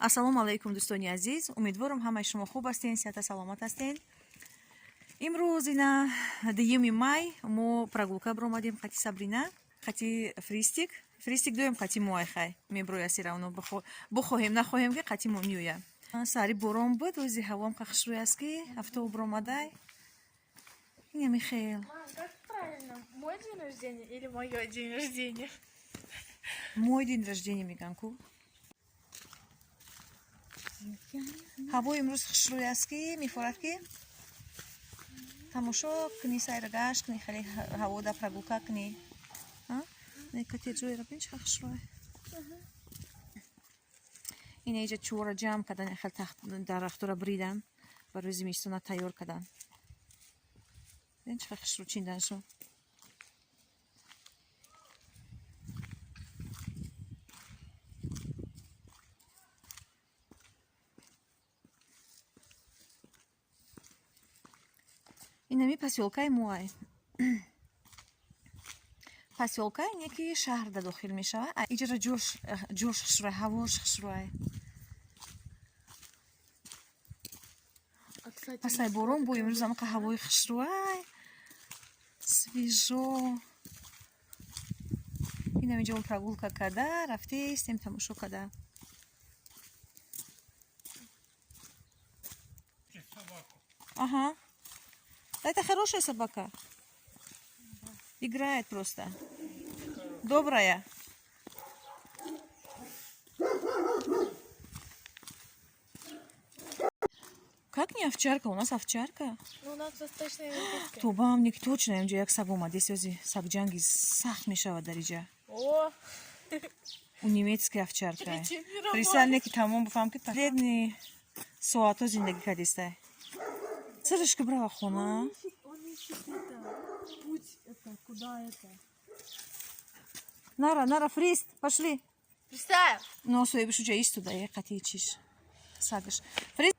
Ассалому алайкум, дӯстони азиз. Умедворам, ҳамаи шумо хуб ҳастен, сиҳата саломат ҳастен. Имрӯз ина 2 май, мо прогулка биромадем қати Сабрина, қати Фристик. Фристик дуем қати мо айхай меброя, всё равно бухоҳем нахоҳем, ки қати мо меоя. Сари борон буд, ози ҳавоам қа хушрӯй аст, ки автобус биромадай. Инами хел. Мам, как правильно? Мой день рождения или мое день рождения? Мой день рождения меган ку. Ҳаво имрӯз хушрӯй аст, ки мефорад, ки тамошо кунӣ, сайра гашт кунӣ, хеле ҳавода прогулка кунӣ. Коттеҷоеро бин, чӣ хушрӯй. Ина иҷа чӯра ҷамъ кардан, хел дарахтора бридан, барои зимистона тайёр кардан. Бин, чӣ хушрӯ чинданшон. Инами посёлкаи моай. Посёлка ине, ки шаҳрда дохил мешавад. Иҷара ҷош хушрӯй, ҳавош хушрӯй. А, кстати, Пасай борон бо имрӯз амақа ҳавои хушрӯай, свежо. Инам инҷо прогулка карда рафтестем, тамошо карда. Ага. Это хорошая собака. Играет просто. Добрая. Как не овчарка? У нас овчарка. Ну, у нас восточная европейская. Тобам ник точно инҷо як саг омадест, ози сагҷанги сахт мешавад дар иҷа. О, У немецкий овчарка. Третий мировой. Присальне ки тамом бифаҳам, ки последний соатҳо зиндагӣ кардистай. Сарашка брава хона. Он ищет это, путь, это, куда это? Нара, нара, Фрист, пошли. Представь! Но соҳибаш уҷа истода, е қатъи чиш. Сагаш. Фрист.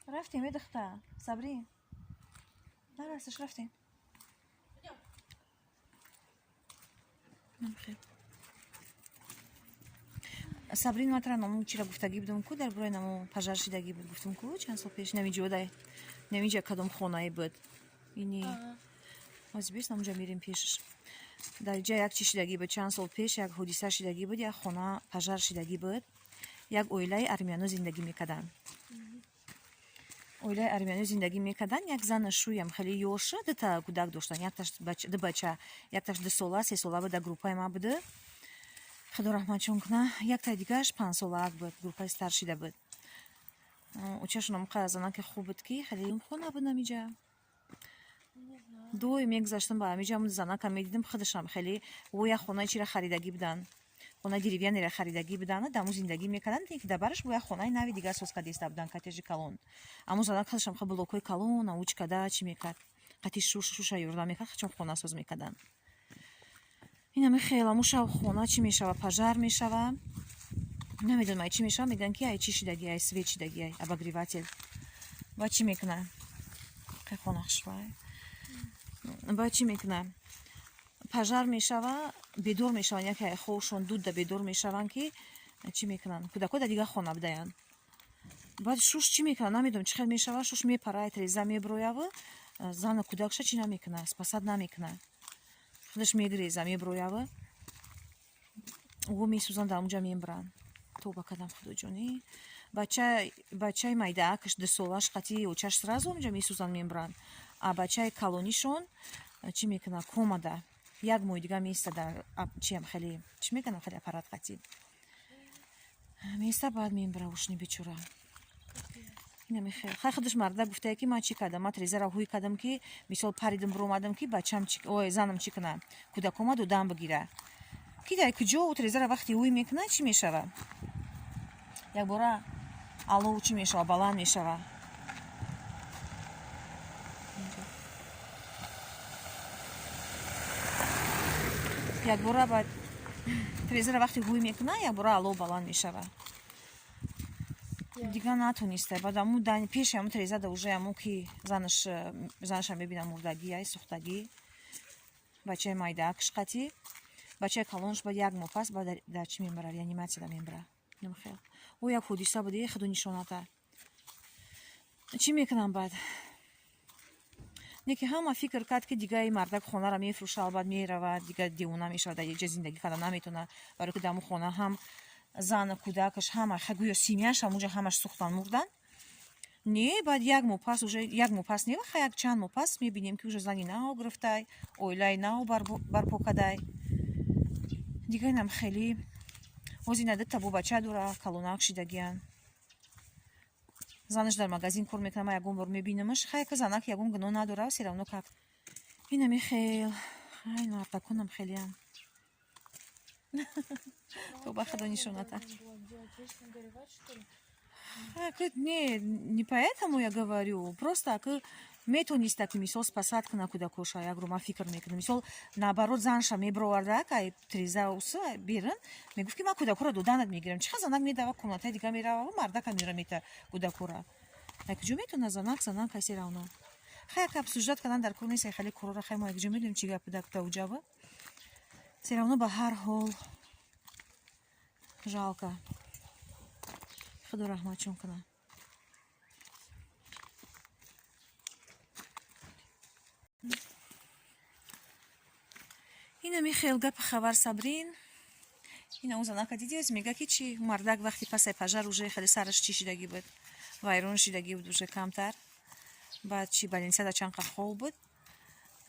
Рафтем, е духта. Сабрин. Нара, саш рафтем. Намхел. Сабрин, матра наму чира гуфтагӣ будам ку, дар бораи наму пожар шидагӣ буд, гуфтам ку, чанд сол пеш намиҷодай. Намиҷа кадом хонае буд. Ини ҳозир бес намуҷа мерем пешаш. Дар ҷа як чи шидагӣ буд, чанд сол пеш як ҳодиса шидагӣ буд, як хона пожар шидагӣ буд. Як оилаи армяно зиндагӣ мекарданд. Оилаи армяно зиндагӣ мекарданд, як зана шӯям хеле ёша, дута кӯдак доштанд, якташ ду бача, якташ 2 сола, 3 сола буд, дар группаи ма буда. Худо раҳматшон куна, яктаи дигааш 5 солаак буд, группаи старшида буд. Очашон омқа занаки хуб буд, ки хеле хона буд намиҷа. Не знаю. Дуй мегузаштам ба ҳамиҷа, занака медидам, худашам хеле во як хонаи чира харидагӣ буданд. Хонаи деревянныйра харидагӣ буданд, даму зиндагӣ мекарданд, ки дар бараш бо як хонаи нави дигар соз кардиста буданд, коттеҷи калон. Аммо занак худашам хел блокҳои калон ауч када чӣ мекард. Қати шуш шуша ёрдам мекард, чун хона соз мекарданд. Инами хел аму шав хона чӣ мешава, пожар мешава. Намедонам, ай чӣ мешава, мегӯянд, ки ай чӣ шидагӣ, ай свет шидагӣ, ай обогреватель. Ба чӣ мекуна? Хел хона хушрӯай. Ба чӣ мекуна? Пожар мешава, бедор мешаванд, яке ай хобшон дудда бедор мешаванд, ки чӣ мекунанд? Кӯдакҳо дар дигар хона будаянд. Баъд шуш чӣ мекунад? Намедонам, чӣ хел мешава, шуш мепара, треза меброяву зана кӯдакша чӣ намекуна, спасать намекуна. Худаш мегреза, меброяву ӯ месӯзанд, дар онҷа мембранд. Тоба кардам, худоҷонӣ. Бачаи майдаакаш 2 солаш қатъи очаш сразу онҷа месӯзанд, мембранд. А бачаи калонишон чӣ мекунад? Комада як моҳи дигар меиста, дар чиам хеле чӣ мекунам, хеле аппарат қатъи меиста, баъд мембра ушни бечора. Инами хел. Хай, худаш марда гуфтае, ки ман чӣ кардам? Ман трезара ҳуй кардам, ки мисол паридам, биромадам, ки бачам чӣ, ой, занам чӣ кунад? Кӯдакома додам бигира. Ки дар куҷо ӯ трезара вақти ҳуй мекунад, чӣ мешава? Якбора алов чӣ мешава, баланд мешава. Якбора баъд трезара вақти ҳуй мекунад, якбора алов баланд мешава. Дигар натониста. Баъд аму пеши аму трезада уже аму ки занаша мебинам, мурдагӣ, ай сӯхтагӣ. Бачаи майдаакш қатӣ. Бачаи калонш баъд як моҳ пас баъд дар чӣ мебара, реаниматсияда мебара. Намхел. О, як ҳодиса буде, худо нишоната. Чӣ мекунам баъд? Не ки ҳама фикр кард, ки дига и мардак хонаро мефурӯшад, баъд меравад, дига девона мешавад, дар ҷа зиндагӣ карда наметавонад, барои ки дар ҳамун хона ҳам зану кӯдакаш ҳама, гӯё семья ш ҳамунҷа ҳамаш сӯхтан, мурдан. Не, баъд як моҳ пас, уже як моҳ пас не, ха, як чанд моҳ пас мебинем, ки уже зани нав гирифтай, оилаи нав барпо кадай. Дига инам хеле ҳозир ина дута бо бача дора, калонак шидагиян. Занаш дар магазин кор мекунад, ман ягон бор мебинамаш. Хай, ка занак ягон гуноҳ надора, все равно как инами хел. Ай, мардаконам хелеам. То ба худо нишоната. Не, не поэтому я говорю. Просто ки метониста, ки мисол спасать куна кӯдакоша, як рӯ ман фикр мекунам. Мисол, наоборот, занша мебироварда, ай треза уса берун, мегуфт, ки ман кӯдакоро доданат мегирам. Чӣ занак медава, комнатаи дига мерава, мардака мера мета кӯдакора. Ай куҷо метона занак, занак все равно. Хай, як обсуждать кардан дар кор нест, хеле корора, хай, мо якҷо медонем, чӣ гап буда уҷава. Все равно, ба ҳар ҳол жалко. Худо раҳматшон кунад. Инами хел гапи хабар, Сабрин. Ина он занака дидиёз, мега, ки чи мардак вақти пасай пожар уже хеле сараш чӣ шидагӣ буд, вайрон шидагӣ буд уже камтар. Баъд чи больница да чанд қа хоб буд,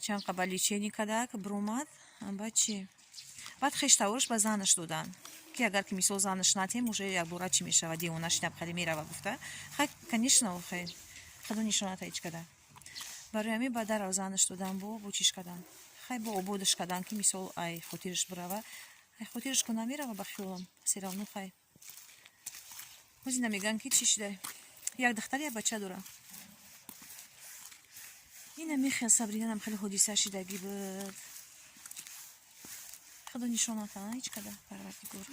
чанд қа ба лечение кадак бромад. Баъд чи, баъд хештавораш ба занаш доданд, ки агар ки мисол занаш натем, уже якбора чӣ мешава, девона шидам, хеле мерава гуфта. Хай, конечно, хай, худо нишоната ҳеҷ када. Барои ҳамин ба дарав занаш додан, бо чиш кадан, хай, бо ободаш кадан, ки мисол ай хотираш бирава. Ай хотираш ку намерава, ба хиёлам, все равно. Хай, ҳозир намеган, ки чӣ шида, як духтар, як бача дора. Ина мехел, Сабринанам хеле ҳодиса шидагӣ буд. Худо нишоната, ҳеҷ када, Парвардигор.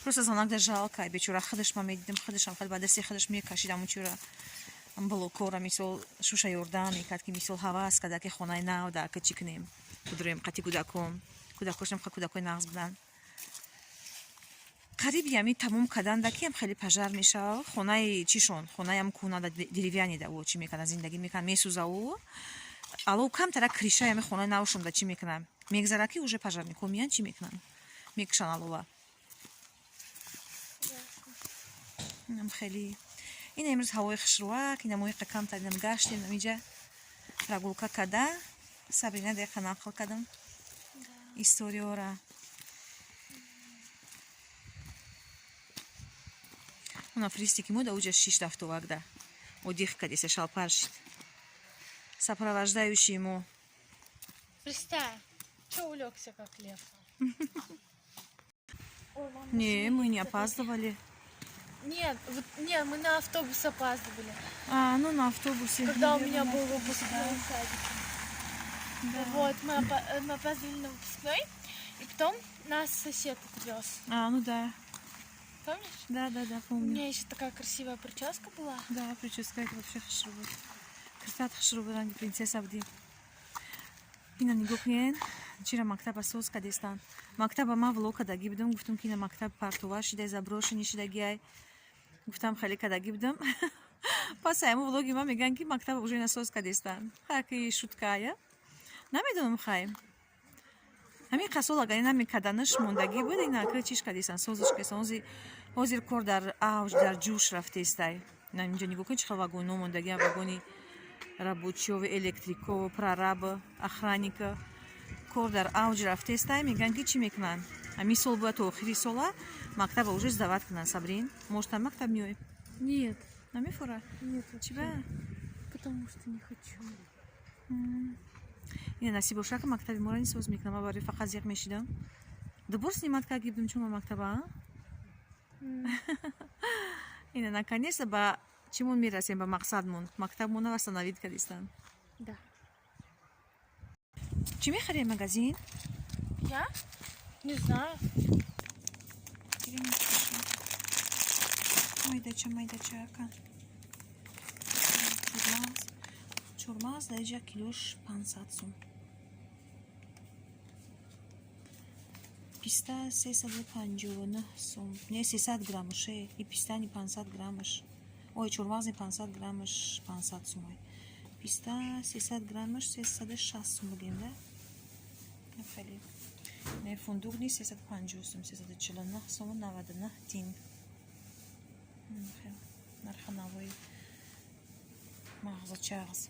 Просто занак да жалко, бечора. Худаш ма медидам, худашам хел ба дасти худаш мекашид амучура блокора, мисол шуша ёрдам мекард, ки мисол ҳавас карда, ки хонаи нав да ка чӣ кунем, будроем қати кӯдаком. Кӯдакошам ха кӯдакои нағз буданд. Қариби ами тамом карданда, ки ам хеле пожар мешава, хонаи чишон, хонаям кӯна да, деревянный да, чӣ мекардан, зиндагӣ мекардан, месӯзаву алов камтара крыша и ами хонаи навшон да чӣ мекунанд, мегзара, ки уже пожарник о меян, чӣ мекунанд, мекушанд алова. Инам хеле ина имрӯз ҳавои хушрӯак, ина моиқа камтар инам гаштем, инҷа прогулка када. Сабрина деқа нақл кардам история ра. Она фристики мо да уҷа шишт автовак да отдых кадеса, шалпар шид, сопровождающий мо. Представь, что улегся, как лев. Ой, мама, Не, мы не смотри. Опаздывали. Нет, вот, нет, мы на автобус опаздывали. А, ну, на автобусе. Когда у Наверное, меня на был автобусе, выпускной в садике. Вот, мы опаздывали на выпускной, и потом нас сосед отвез. А, ну да. Помнишь? Да, У помню. меня еще такая красивая прическа была. Да, прическа это вообще хушрӯ буд. Киртат хушрӯ буд, ранги принцесса будӣ. Ина нигоҳ кунед, чира мактаба соз кадестанд. Мактаба ман влог кардагӣ будам, гуфтам, ки ина мактаб партова шидай, заброшенный шидагиай. Гуфтам, хеле кардагӣ будам. Пас айму влоги ман мегӯянд, ки мактаба уже ина соз кадестанд. Хаки шутка я. Намедонам, хай. Ҳамин қасол агар ина мекарданаш мондагӣ буд, ина ка чиш кадестанд, созиш кадестанд. Ҳозир кор дар авҷ, дар ҷӯш рафтестай. Ина инҷо нигоҳ кунед, чӣ хел вагоно мондагӣ, вагони рабочий ову, электрикову, прораба, охранника. Кор дар авҷ рафтестай, мегӯянд, ки чӣ мекунанд. Ҳамин сол бояд то охири сола мактаба уже сдавать кунанд, Сабрин. Может, там мактаб меои? Нет. Намефура? Нет. Чиба? Потому что не хочу. Ина насиб боша, ки мактаби моро нисоз мекунам, ман барои фақат зиқ мешидам. Дубор снимать кард гибдум, чун мактаба. Ина наконец-то ба чимон мерасем, ба мақсадмон. Мактабмона восстановить кардистанд. Да. Чӣ мехарем магазин? Я? Не знаю. Майдача, майдачака. Чормағз. Чормағз дар инҷа килош 500 сум. Писта 359 сум. Не, 300 граммаш, и пистани 500 граммаш. Ой, чормағзи 500 граммаш 500 сумай. Писта 300 граммаш 360 сум бигем, да? Хеле. Не, фундук ни 350 сум, 349 сум 99 тин. Нархи навои мағзу чағз.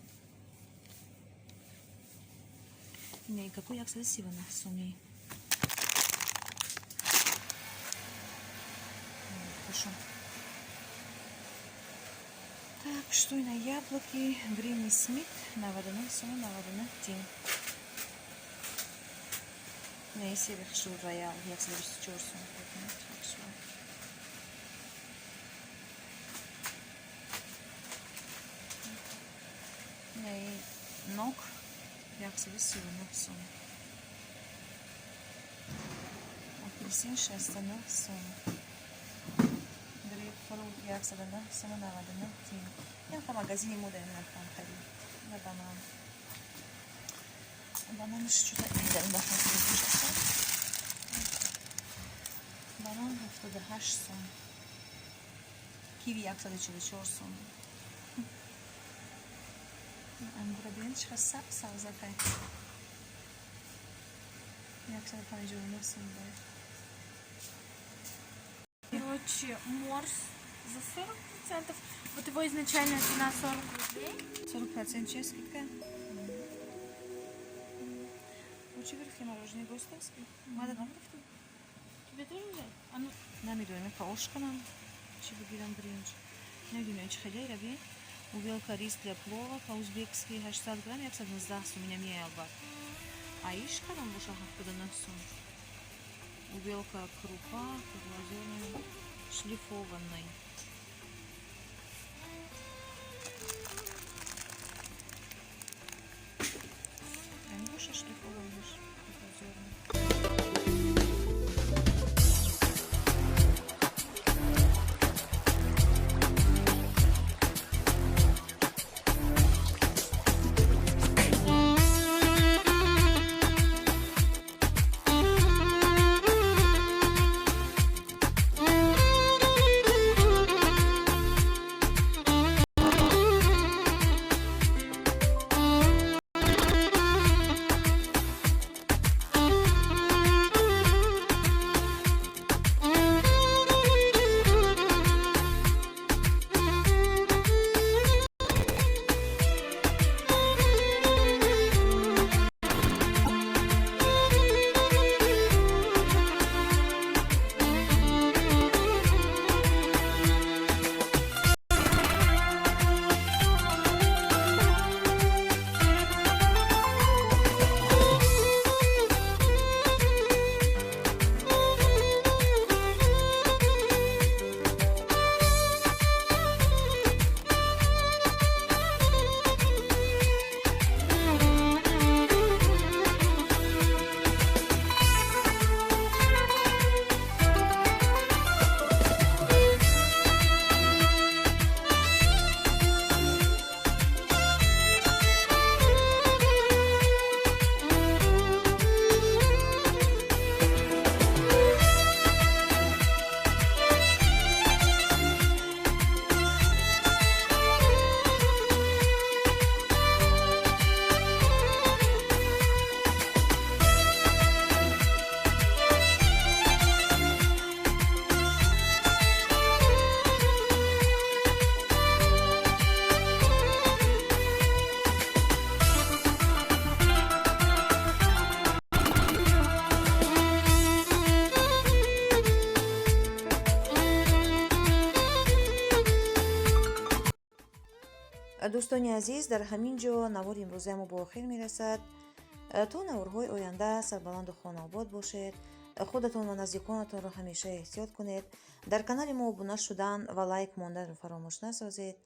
Не, какой 139 сумӣ. Хорошо. Так, что на яблоки Гренни Смит 99 сум 99 тин. Не, себи хушрӯ Роял 124 сум. Хушрӯ. Не, нок 139 сум. Апельсин 69 сум. Грейпфрут 109 сум 99 тин. Ин магазини мо дар нархам харид. На банан. Бананш что-то дар ин дафъа банан 78 сум. Киви 144 сум. Ангура бинед, чӣ қадр сабз сабзакай. 159 сум бояд. Короче, морс за 40%. Вот его изначальная цена 40 рублей. 40% чия скидка? Чӣ гирифти, мороженое гостовский? Мада нагирифтӣ? Тебе тоже взять? А ну, Намедонам, мехоҳ ош кунам. Чӣ бигирам, биринҷ. Намедонам, чӣ хеле раби. Увелка рис для плова по-узбекски 800 грамм 119 сум, ина меяй албат. А иш кадом боша 79 сум. Увелка крупа круглозерная шлифованный. Ами боша шлифованный круглозерный. Дӯстони азиз, дар ҳамин ҷо навори имрӯзаи мо ба охир мерасад. То наворҳои оянда сарбаланду хонаобод бошед. Худатон ва наздиконатонро ҳамеша эҳтиёт кунед. Дар канали мо обуна шудан ва лайк монданро фаромӯш насозед.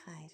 Хайр.